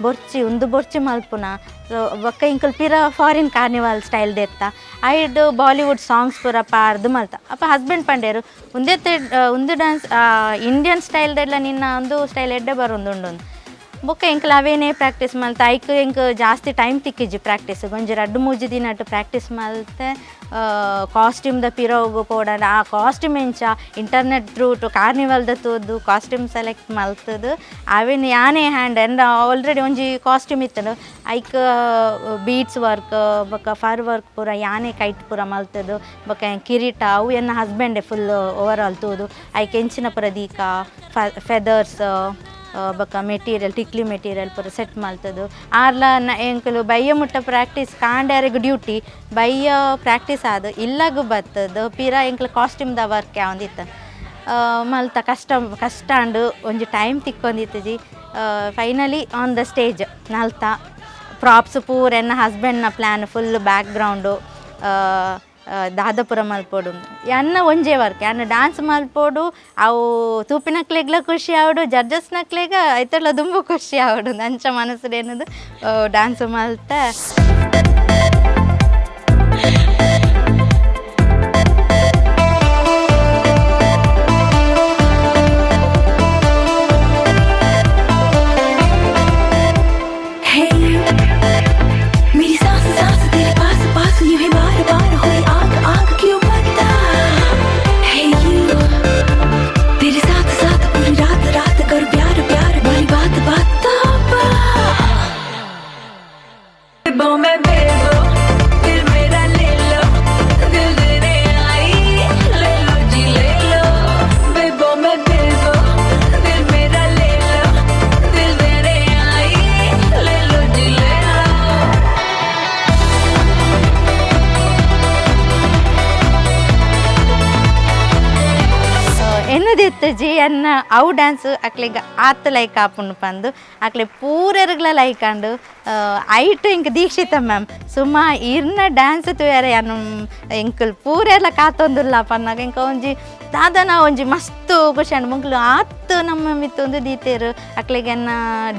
ಬೊರ್ಚಿ ಉಂದು ಬೊರ್ಚಿ ಮಲ್ಪುನ. ಸೊ ಬೊಕ್ಕ ಎಂಕುಲು ಪಿರ foreign carnival style ದೇತ್ತ ಐಡ್ Bollywood songs ಪೂರ ಪಾರ್ದು ಮಲ್ತ. ಅಪ್ಪ ಹಸ್ಬೆಂಡ್ ಪಂಡೇರು ಉಂದೆತ್ತೆ ಉಂದು dance Indian style ದೆಲ್ಲ ನಿನ್ನ ಒಂದು ಸ್ಟೈಲ್ ಎಡ್ಡೆ ಬರೊಂದುಂಡು. ಬೊಕ್ಕ ಎಂಕಲ್ ಅವೇನೇ ಪ್ರಾಕ್ಟೀಸ್ ಮಲ್ತ ಐಕ್ ಎಂಕ್ ಜಾಸ್ತಿ ಟೈಮ್ ತಿಕ್ಕಿಜ್ಜಿ ಪ್ರಾಕ್ಟೀಸ್. ಒಂಜಿ ರಡ್ಡ್ ಮೂಜಿ ದಿನಟ್ ಪ್ರಾಕ್ಟೀಸ್ ಮಲ್ತೆ ಕಾಸ್ಟ್ಯೂಮ್ ದ ಪಿರೋಗು ಪೋಡಂಡ ಆ ಕಾಸ್ಟ್ಯೂಮ್ ಎಂಚ ಇಂಟರ್ನೆಟ್ ಥ್ರೂ ಟು ಕಾರ್ನಿವಲ್ ದ ತೂದು ಕಾಸ್ಟ್ಯೂಮ್ ಸೆಲೆಕ್ಟ್ ಮಲ್ತದು ಅವೇನ್ ಯಾನೇ ಹ್ಯಾಂಡ್ ಎಂಡ ಆಲ್ರೆಡಿ ಒಂಜಿ ಕಾಸ್ಟ್ಯೂಮ್ ಇತ್ತುಂಡು ಐಕ್ ಬೀಡ್ಸ್ ವರ್ಕ್ ಬೊಕ್ಕ ಫರ್ ವರ್ಕ್ ಪೂರ ಯಾನೇ ಕೈಟ್ ಪೂರ ಮಲ್ತದು. ಬೊಕ್ಕ ಕಿರೀಟ ಅವು ಎನ್ನ ಹಸ್ಬೆಂಡೆ ಫುಲ್ ಓವರ್ ಆಲ್ ತೂದು ಐಕ್ ಎಂಚಿನ ಪೂರ ದೀಕ ಫೆದರ್ಸ್ ಬೊಕ್ಕ ಮೆಟೀರಿಯಲ್ ಟಿಕ್ಲಿ ಮೆಟೀರಿಯಲ್ ಪೂರ ಸೆಟ್ ಮಲ್ತದು. ಆರ್ಲ ಎಂಕುಲು ಬಯ್ಯ ಮುಟ್ಟ ಪ್ರಾಕ್ಟೀಸ್ ಕಾಂಡ್ಯಾರಿಗೆ ಡ್ಯೂಟಿ ಬಯ್ಯ ಪ್ರಾಕ್ಟೀಸ್ ಆದು ಇಲ್ಲಗು ಬತ್ತದು ಪಿರ ಎಂಕ್ಲು ಕಾಸ್ಟ್ಯೂಮ್ the work ಯಾವಂದಿತ್ತು ಮಲ್ತ ಕಷ್ಟ ಕಷ್ಟ ಅಂಡು ಒಂಜಿ ಟೈಮ್ ತಿಕ್ಕೊಂದಿತ್ತುಜಿ. ಫೈನಲಿ ಆನ್ the stage ನಲ್ತ ಪ್ರಾಪ್ಸ್ ಪೂರ ಎನ್ನ ಹಸ್ಬೆಂಡ್ನ ಪ್ಲ್ಯಾನ್ ಫುಲ್ ಬ್ಯಾಕ್ ಗ್ರೌಂಡು ದಾದಪುರ ಮಲ್ಪೊಡು ಎನ್ನ ಒಂಜೇ ವರ್ಕ್ ಎನ್ನ ಡಾನ್ಸ್ ಮಲ್ಪೊಡು ಅವು ತೂಪಿನಕ್ಲೆಗ್ಲ ಖುಷಿ ಆವಡು ಜಡ್ಜಸ್ನಕ್ಲೆಗ ಐತಲ್ಲ ದುಂಬು ಖುಷಿ ಆವಡು ಅಂಚ ಮನಸ್ಸು ಏನದು ಡಾನ್ಸ್ ಮಲ್ತ. ಜಿ ಅನ್ನ ಅವು ಡ್ಯಾನ್ಸ್ ಅಕ್ಲೆಗ್ ಆತ್ ಲೈಕ್ ಆಪುಂಡು ಪಂದು ಅಕ್ಲೆ ಪೂರೆರ್ಗ್ಲ ಲೈಕ್ ಅಂಡು ಐಟ್ ಇಂಕ್ ದೀಕ್ಷಿತ ಮ್ಯಾಮ್ ಸುಮಾ ಇರ್ನ ಡ್ಯಾನ್ಸ್ ತೂಯರೆ ಅನ್ನು ಎಂಕುಲ್ ಪೂರೆರ್ಲ ಕಾತೊಂದುಲ್ಲ ಪನ್ನಾಗ ಇಂಕ ಒಂಜಿ ದಾದನ ಒಂಜಿ ಮಸ್ತ್ ಖುಷಿ ಅಂಡ್ ಮುಂಕ್ಲು ಆತ್ ನಮ್ಮ ಮಿತ್ತೊಂದು ದೀತೇರು ಅಕ್ಲೆಗೆ ಎನ್ನ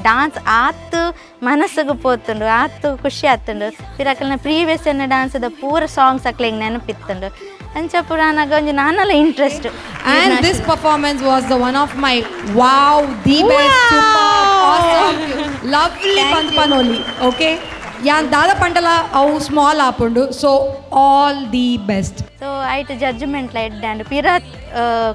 ಡ್ಯಾನ್ಸ್ ಆತ್ ಮನಸ್ಸಿಗೆ ಪೋತುಂಡು ಆತ್ ಖುಷಿ ಆತುಂಡು. ಪಿರ ಅಕ್ಲೆನ ಪ್ರೀವಿಯಸ್ ಎನ್ನ ಡ್ಯಾನ್ಸ್ದ ಪೂರ ಸಾಂಗ್ಸ್ ಅಕ್ಲೆಗ್ ನೆನಪಿತ್ತುಂಡು. ಅಂಚ ಪುರಾಣಗ ಒಂಜಿ ನಾನಲ್ಲ interest. And this performance was the one of my wow, the best, super, awesome, lovely panoli. Okay, yan dada pandala au small aapundu, so all the best. So ಐಟ್ ಜಡ್ಜ್ಮೆಂಟ್ ಲೈಟ್ ಡ್ಯಾಂಡ್ ಪಿರ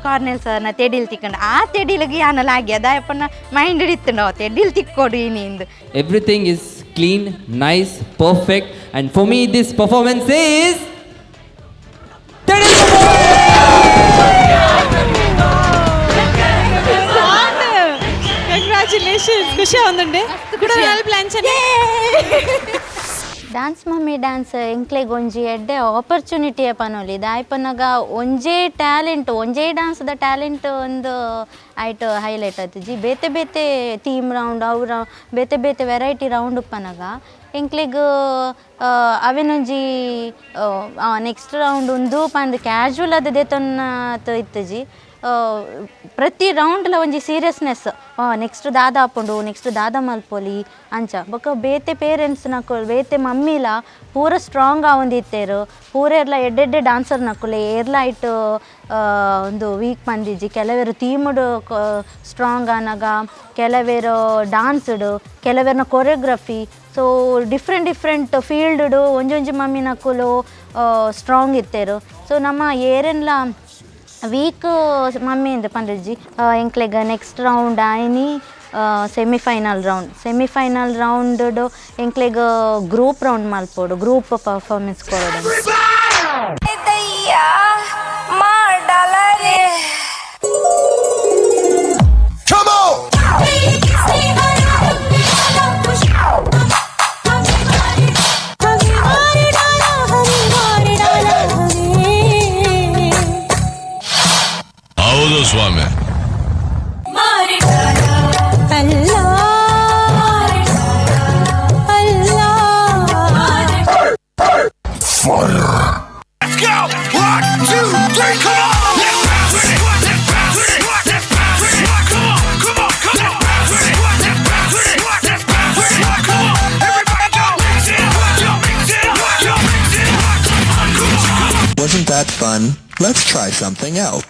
Cornell ಸರ್ನ ತೆಡಿಲ್ ತಿಕ್ಕಂಡು ಆ ತೆಡಿಲಿಗೆ ಯಾನಲ ಆಗಿ ಅದಾಯಪ್ಪನ mind ಇತ್ತುಂಡು ತೆಡಿಲ್ ತಿಕ್ಕೊಡು ಇನ್ನಿಂದು. Everything is clean, nice, perfect, and for me this performance is congratulations. ಖುಷಿ ಆವಂದುಂಡೆ ಕೂಡ plants. Dance mummy dance ಎಂಕ್ಲೆಗ್ ಒಂಜಿ ಎಡ್ಡೆ ಆಪರ್ಚುನಿಟಿಯ ಪನೊಲಿ ದಾಯಪನಗ ಒಂಜೇ ಟ್ಯಾಲೆಂಟ್ ಒಂಜೇ ಡ್ಯಾನ್ಸ್ದ ಟ್ಯಾಲೆಂಟ್ ಒಂದು ಐಟ್ ಹೈಲೈಟ್ ಆತುಜಿ. ಬೇತೆ ಬೇತೆ ಥೀಮ್ ರೌಂಡ್ ಅವು ಬೇತೆ ಬೇತೆ ವೆರೈಟಿ ರೌಂಡ್ ಉಪ್ಪನಗ ಎಂಕ್ಲೆಗ್ ಅವೆನೊಂಜಿ ನೆಕ್ಸ್ಟ್ ರೌಂಡ್ ಉಂದು ಪಂದ್ ಕ್ಯಾಶುವಲ್ ಅದು ದೇತೊನ್ನ ಇತ್ತುಜಿ. ಪ್ರತಿ ರೌಂಡ್ಲ ಒಂಜಿ ಸೀರಿಯಸ್ನೆಸ್ ನೆಕ್ಸ್ಟ್ ದಾದ ಆಪುಂಡು ನೆಕ್ಸ್ಟ್ ದಾದ ಮಲ್ಪೊಲಿ ಅಂಚ ಬೊಕ್ಕ ಬೇತೆ ಪೇರೆಂಟ್ಸ್ ನಕುಲು ಬೇತೆ ಮಮ್ಮಿಲ ಪೂರ ಸ್ಟ್ರಾಂಗ್ ಆವೊಂದಿತ್ತೇರು ಪೂರೆರ್ಲ ಎಡ್ಡೆಡ್ಡೆ ಡಾನ್ಸರ್ ನಕುಲು ಏರ್ಲ ಐಟ್ ಒಂದು ವೀಕ್ ಪಂದಿಜ್ಜಿ. ಕೆಲವೆರು ಥೀಮ್ಡ್ ಸ್ಟ್ರಾಂಗ್ ಆನಗ ಕೆಲವೆರು ಡಾನ್ಸ್ಡ್ ಕೆಲವೆರ್ನ choreography so different different field ಒಂಜೊಂಜಿ ಮಮ್ಮಿ ನಕುಲು ಸ್ಟ್ರಾಂಗ್ ಇತ್ತೇರು. ಸೊ ನಮ್ಮ ಏರೆನ್ಲ ವೀಕ್ ಮಮ್ಮಿಂದ ಪಂದಿಜ್ಜಿ ಎಂಕ್ಲೆಗ್ ನೆಕ್ಸ್ಟ್ ರೌಂಡ್ ಆಯ್ನಿ ಸೆಮಿಫೈನಲ್ ರೌಂಡ್ ಸೆಮಿಫೈನಲ್ ರೌಂಡ್ ಎಂಕ್ಲೆಗ್ ಗ್ರೂಪ್ ರೌಂಡ್ ಮಲ್ಪೊಡು ಗ್ರೂಪ್ ಪರ್ಫಾರ್ಮೆನ್ಸ್ ಕೊರೊಡು. ಹೌದು ಸ್ವಾಮಿ. Let's go! 1, 2, 3, come on! Let's bounce with it! Let's bounce with it! Let's bounce with it! Come on, come on, come on! Let's bounce with it! Let's bounce with it! Let's bounce with it! Come on! Everybody go! Mix it up! Yo, mix it up! Yo, mix it up! Come on, come on, come on! Wasn't that fun? Let's try something else.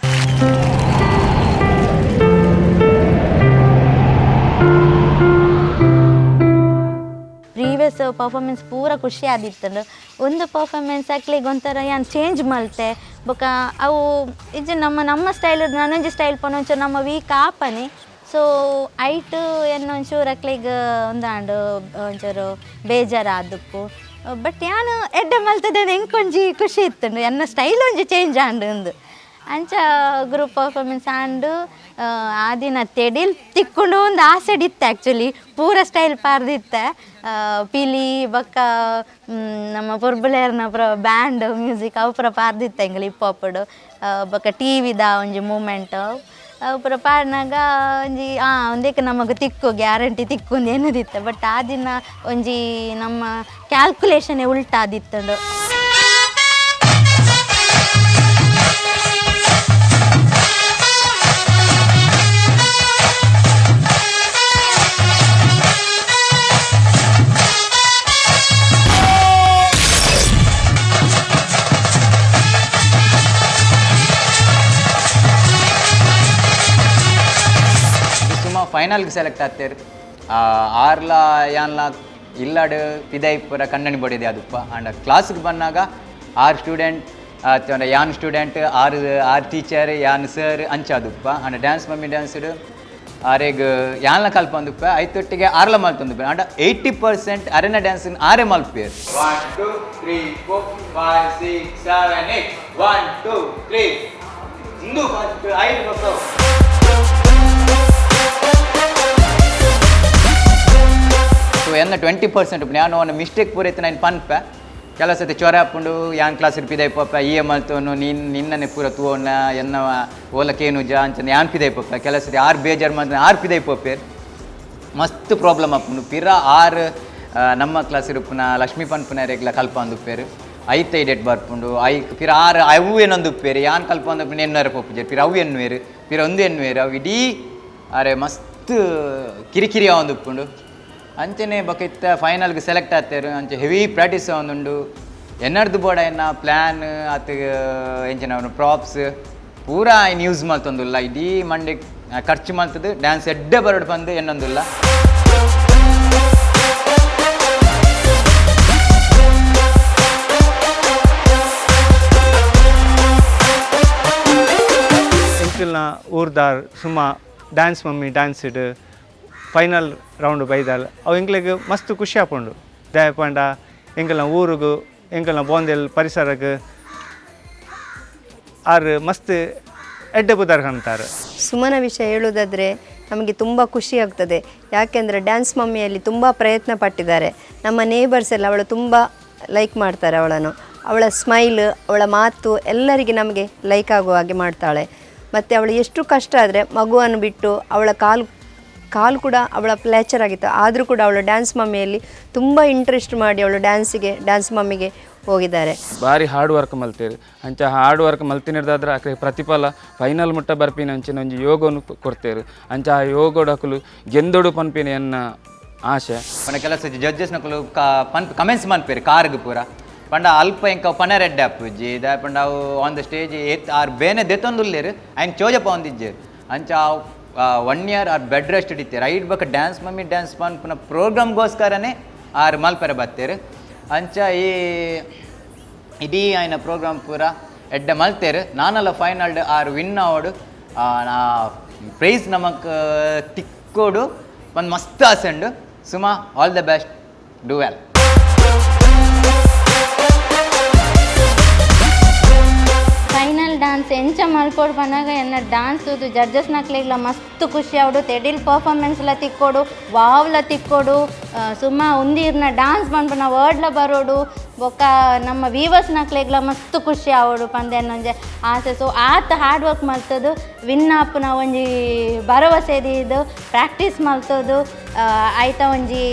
Previous performance ಪೂರ ಖುಷಿ ಆದಿತ್ತಂಡು. ಒಂದು performance ಅಕ್ಲೆಗ್ ಒಂಥರ ಯಾನ್ change ಮಲ್ತೆ ಬೊಕ ಅವು ಇಜ್ಜಿ ನಮ್ಮ ನಮ್ಮ ಸ್ಟೈಲ್ ನನೊಂಜಿ ಸ್ಟೈಲ್ ಪೋನ ಒಂಚೂರು ನಮ್ಮ ವೀಕ್ ಆಪನೆ. ಸೊ ಐಟ್ ಎನ್ನ ಒಂಚೂರು ಅಕ್ಲೆಗ್ ಒಂದಾಂಡು ಒಂಚೂರು ಬೇಜಾರಾದುಪ್ಪು. ಬಟ್ ಯಾನ್ ಎಡ್ಡೆ ಮಲ್ತದೆ ಎಂಕೊಂಜಿ ಖುಷಿ ಇತ್ತುಂಡು, ಎನ್ನ ಸ್ಟೈಲ್ ಒಂಜಿ ಚೇಂಜ್ ಆಂಡು ಅಂದು. ಅಂಚ ಗ್ರೂಪ್ ಪರ್ಫಾರ್ಮೆನ್ಸ್ ಆಂಡು ಆ ದಿನ ತೆಡಿಲ್ ತಿಕ್ಕೊಂಡು ಒಂದು ಆಸೆಡ್ ಇತ್ತು ಆ್ಯಕ್ಚುಲಿ, ಪೂರ ಸ್ಟೈಲ್ ಪಾರ್ದಿತ್ತೆ. ಪಿಲಿ ಬೊಕ್ಕ ನಮ್ಮ ಪೊರ್ಬುಲೇರ್ನ ಪುರ ಬ್ಯಾಂಡ್ ಮ್ಯೂಸಿಕ್ ಅವು ಪೂರ ಪಾರ್ದಿತ್ತೆ ಎಂಕುಲು ಹಿಪ್ ಹಾಪುಡು. ಬೊಕ್ಕ ಟಿ ವಿದ ಒಂಜಿ ಮೂಮೆಂಟ್ ಅವು ಪೂರ ಪಾಡಿನಾಗ ಒಂಜಿ ಒಂದೇಕ ನಮಗೆ ತಿಕ್ಕು ಗ್ಯಾರಂಟಿ ತಿಕ್ಕು ಒಂದು ಏನದಿತ್ತು. ಬಟ್ ಆ ದಿನ ಒಂಜಿ ನಮ್ಮ ಕ್ಯಾಲ್ಕುಲೇಷನ್ ಉಲ್ಟಾದಿತ್ತಂಡು. ಫೈನಲ್ಗೆ ಸೆಲೆಕ್ಟ್ ಆಗ್ತೇರು ಆರ್ಲ ಯಾನ್ಲ ಇಲ್ಲಾಡು ಪಿದೈಪುರ ಕಣ್ಣನಿ ಬಡಿದೆ ಅದಪ್ಪ. ಆ್ಯಂಡ್ ಕ್ಲಾಸ್ಗೆ ಬಂದಾಗ ಆರು ಸ್ಟೂಡೆಂಟ್ ಯಾನ್ ಸ್ಟೂಡೆಂಟ್ ಆರು ಆರು ಟೀಚರ್ ಯಾನ್ ಸರ್ ಅಂಚ ಅದಪ್ಪ. ಆ್ಯಂಡ್ ಡ್ಯಾನ್ಸ್ ಮಮ್ಮಿ ಡ್ಯಾನ್ಸ್ಡು ಆರೆಗ್ ಯಾನ್ಲ ಕಲ್ಪಂದುಪ್ಪ ಐತೊಟ್ಟಿಗೆ ಆರ್ಲ ಮಲ್ತೊಂದುಪ್ಪ. ಆ್ಯಂಡ್ 80% ಅರೆನ ಡ್ಯಾನ್ಸ್ ಆರೆ ಮಲ್ಪೇರು. 1 2 3 4 5 6 7 8 1 2 3 ಇಂದು ಫಸ್ಟ್ 5 ಬರ್ತವೆ. ಸೊ ಎನ್ನ 20% ನಾನು ಅವನ ಮಿಸ್ಟೇಕ್ ಪೂರೈತೆ ನಾನು ಪನ್ಪೆ ಕೆಲವು ಸತಿ ಚೊರ ಹಾಕೊಂಡು ಯಾನ್ ಕ್ಲಾಸ್ ಪಿದೈಪಪ್ಪ ಇ ಎಮ್ ಅಲ್ತೋನು ನೀನು ನಿನ್ನನೆ ಪೂರ ತೂವಣ್ಣ ಎನ್ನ ಓಲಕ್ಕೇನು ಜಾ ಅಂಚನೆ ಯಾನ್ ಪಿದೈಪಪ್ಪ. ಕೆಲವು ಸತಿ ಆರು ಬೇಜಾರು ಮಾಡ್ತಾನೆ ಆರು ಪಿದೈಪಪ್ಪೇರು ಮಸ್ತ್ ಪ್ರಾಬ್ಲಮ್ ಆಪುಂಡು. ಪಿರ ಆರು ನಮ್ಮ ಕ್ಲಾಸ್ ಇರುಪುನ ಲಕ್ಷ್ಮೀ ಪನ್ಪುನ ಕಲ್ಪ ಅಂದುಪ್ಪೇರು ಐತೈ ಡೇಟ್ ಬರ್ಪುಂಡು I ಪಿರ ಆರು ಅವು ಏನೊಂದುಪ್ಪೇರು ಯಾನ್ ಕಲ್ಪ ಅಂದಪ್ಪು ಎನ್ನರ ಪೊಪ್ಪುಜೇರು ಪಿರ ಅವು ಎನ್ನುವೇರು ಪಿರ ಒಂದು ಎನ್ನುವೇರು ಅವು ಇಡೀ ಅರೆ ಮಸ್ತ್ ಕಿರಿಕಿರಿ ಒಂದುಪ್ಪುಂಡು. ಅಂಚನೆ ಬೊಕ ಇತ್ತ ಫೈನಲ್ಗೆ ಸೆಲೆಕ್ಟ್ ಆಗ್ತಾರೆ ಅಂಚೆ ಹೆವಿ ಪ್ರಾಕ್ಟೀಸ್ ಒಂದುಂಡು. ಎನ್ನರ್ದು ಬೋಡ ಎನ್ನ ಪ್ಲ್ಯಾನ್ ಆತ ಎಂಚಿನ ಪ್ರಾಪ್ಸ್ ಪೂರಾ ಐನ್ ಯೂಸ್ ಮಲ್ತೊಂದುಲ್ಲ, ಇಡೀ ಮಂಡೆ ಖರ್ಚು ಮಲ್ತದ್ದು ಡ್ಯಾನ್ಸ್ ಎಡ್ಡೆ ಬರೋಡು ಬಂದು ಎನ್ನೊಂದುಲ್ಲ. ಎಂಕಲ್ನ ಊರ್ದಾರ್ ಸುಮಾ ಡ್ಯಾನ್ಸ್ ಮಮ್ಮಿ ಡ್ಯಾನ್ಸ್ ಇಡು ಫೈನಲ್ ರೌಂಡ್ ಬೈದಾಲ್ ಅವು ಎಂಕ್ಲೆಗ್ ಮಸ್ತ್ ಖುಷಿ ಆಪುಂಡು. ದಾಯೆ ಪಂಡ ಎಂಕಲ್ನ ಊರುಗು ಎಂಕಲ್ನ ಬೋಂದೆಲ್ ಪರಿಸರಕ್ಕೆ ಆರು ಮಸ್ತ್ ಎಡ್ಡೆ ಬುದಾರ್ ಕಾಣ್ತಾರೆ. ಸುಮನ ವಿಷಯ ಹೇಳುವುದಾದರೆ ನಮಗೆ ತುಂಬ ಖುಷಿ ಆಗ್ತದೆ. ಯಾಕೆಂದರೆ ಡ್ಯಾನ್ಸ್ ಮಮ್ಮಿಯಲ್ಲಿ ತುಂಬ ಪ್ರಯತ್ನ ಪಟ್ಟಿದ್ದಾರೆ. ನಮ್ಮ ನೇಬರ್ಸ್ ಎಲ್ಲ ಅವಳು ತುಂಬ ಲೈಕ್ ಮಾಡ್ತಾರೆ ಅವಳನ್ನು. ಅವಳ ಸ್ಮೈಲ್, ಅವಳ ಮಾತು ಎಲ್ಲರಿಗೆ ನಮಗೆ ಲೈಕ್ ಆಗುವ ಹಾಗೆ ಮಾಡ್ತಾಳೆ. ಮತ್ತು ಅವಳು ಎಷ್ಟು ಕಷ್ಟ ಆದರೆ ಮಗುವನ್ನು ಬಿಟ್ಟು ಅವಳ ಕಾಲು ಕಾಲು ಕೂಡ ಅವಳ ಫ್ಲ್ಯಾಚರ್ ಆಗಿತ್ತು, ಆದರೂ ಕೂಡ ಅವಳು ಡ್ಯಾನ್ಸ್ ಮಮ್ಮಿಯಲ್ಲಿ ತುಂಬ ಇಂಟ್ರೆಸ್ಟ್ ಮಾಡಿ ಅವಳು ಡ್ಯಾನ್ಸ್ ಮಮ್ಮಿಗೆ ಹೋಗಿದ್ದಾರೆ. ಭಾರಿ ಹಾರ್ಡ್ ವರ್ಕ್ ಮಲ್ತೇರು ಅಂಚ ಹಾರ್ಡ್ ವರ್ಕ್ ಮಲ್ತಿನಿರ್ದಾದ್ರೆ ಆಕೆ ಪ್ರತಿಫಲ ಫೈನಲ್ ಮುಟ್ಟ ಬರ್ಪಿನ ಅಂಚಿನ ಒಂಜಿ ಯೋಗನು ಕೊಡ್ತೇರು. ಅಂಚ ಆ ಯೋಗಡಕಲು ಗೆಂದೊಡು ಪನ್ಪಿನ ಎನ್ನ ಆಶೆ. ಪಂಡ ಕೆಲಸ ಜಡ್ಜಸ್ ನಕಲು ಪನ್ ಕಮೆಂಟ್ಸ್ ಮನ್ಪೇರು ಕಾರ್ಗ್ ಪೂರ ಪಂಡ ಅಲ್ಪ ಇಂಕ ಪನ ರೆಡ್ ಆಪುಜಿ ದಾಯ ಪಂಡ ಅವು ಆನ್ the stage ಏತ್ ಆರ್ ಬೇನೆ ದೆತ್ತೊಂದುಲ್ಲೇರು ಐನ್ ಚೋಜಪ್ಪ ಒಂದಿಜ್ಜೇರು. ಅಂಚ 1 ಇಯರ್ ಆರ್ ಬೆಡ್ ರೆಸ್ಟ್ ಇಡ್ತೇರು. ಐಟ್ ಬೊಕ ಡ್ಯಾನ್ಸ್ ಮಮ್ಮಿ ಡ್ಯಾನ್ಸ್ ಪನ್ಪುನ ಪ್ರೋಗ್ರಾಮ್ಗೋಸ್ಕರನೇ ಆರ್ ಮಲ್ಪೆರೆ ಬತ್ತೇರು. ಅಂಚ ಈ ಇಡೀ ಆಯ್ನ ಪ್ರೋಗ್ರಾಮ್ ಪೂರ ಎಡ್ಡೆ ಮಲ್ತೇರು. ನಾನಲ್ಲ ಫೈನಲ್ ಆರ್ ವಿನ್ ಆವಡು ಪ್ರೈಸ್ ನಮಕ್ ತಿಕ್ಕೋಡು ಒಂದು ಮಸ್ತ್ ಆಸೆ ಉಂಡು. Suma all the best, do well. Final dance ಎಂಚ ಮಲ್ಪೊಡು ಪನ್ನಗ ಎನ್ನ ಡ್ಯಾನ್ಸ್ ಜಡ್ಜಸ್ ನಕ್ಲೆಗ್ಲ ಮಸ್ತ್ ಖುಷಿ ಆವಡು. ತೆಡಿಲ್ ಪರ್ಫಾರ್ಮೆನ್ಸ್ಲ ತಿಕ್ಕೋಡು, ವಾವ್ಲ ತಿಕ್ಕೋಡು, ಸುಮ್ಮ ಉಂದಿರ್ನ ಡ್ಯಾನ್ಸ್ ಪನ್ಪುನ ವರ್ಡ್ಲ ಬರೋಡು, ಬೊಕ್ಕ ನಮ್ಮ ವೀವರ್ಸ್ ನಕ್ಲೆಗ್ಲ ಮಸ್ತ್ ಖುಷಿ ಆವಡು ಪಂದ್ ಎನ್ನೊಂಜೆ ಆಸೆ. ಸೊ ಆತ ಹಾರ್ಡ್ ವರ್ಕ್ ಮಲ್ತದು ವಿನ್ ಆಪುನ ಒಂಜಿ ಭರವಸೆ ದೀದು ಪ್ರಾಕ್ಟೀಸ್ ಮಲ್ತದು ಆಯ್ತ ಒಂಜಿ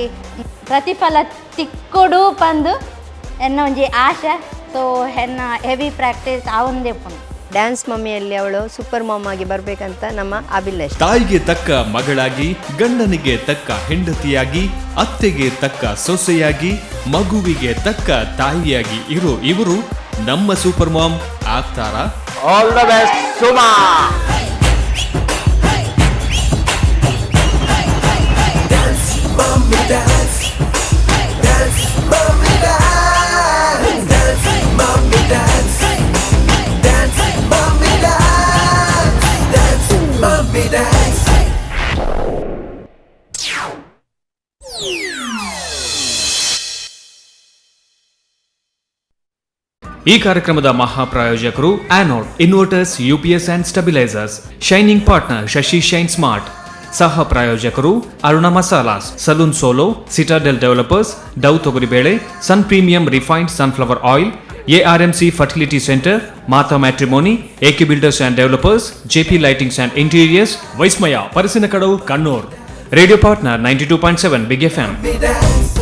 ಪ್ರತಿಫಲ ತಿಕ್ಕೋಡು ಪಂದು ಎನ್ನ ಒಂಜಿ ಆಶೆ. ಸೊ ಹೆನ್ನ ಹೆವಿ ಪ್ರಾಕ್ಟೀಸ್ ಆವಂದೇ ಪುಂಡು. ಡ್ಯಾನ್ಸ್ ಮಮ್ಮಿಯಲ್ಲಿ ಅವಳು ಸೂಪರ್ ಮಾಮ್ ಆಗಿ ಬರಬೇಕಂತ ನಮ್ಮ ಅಭಿಲಾಷೆ. ತಾಯಿಗೆ ತಕ್ಕ ಮಗಳಾಗಿ, ಗಂಡನಿಗೆ ತಕ್ಕ ಹೆಂಡತಿಯಾಗಿ, ಅತ್ತೆಗೆ ತಕ್ಕ ಸೊಸೆಯಾಗಿ, ಮಗುವಿಗೆ ತಕ್ಕ ತಾಯಿಯಾಗಿ ಇರೋ ಇವರು ನಮ್ಮ ಸೂಪರ್ ಮಾಮ್ ಆಗ್ತಾರಾ? All the best Suma. Dance, mommy, dance. Dance. ಈ ಕಾರ್ಯಕ್ರಮದ ಮಹಾಪ್ರಾಯೋಜಕರು Anode inverters, UPS and stabilisers. Shining partner Shashi Shine Smart. ಸಹ ಪ್ರಾಯೋಜಕರು Aruna Masalas, Saloon Solo, Citadel Developers, Dove ತೊಗರಿಬೇಳೆ, Sun Premium refined sunflower oil, ARMC fertility centre, Mata matrimony, AK Builders and Developers, JP Lightings and Interiors, Vismaya Parassinikkadavu, Kannur. Radio partner 92.7 Big FM. Dance.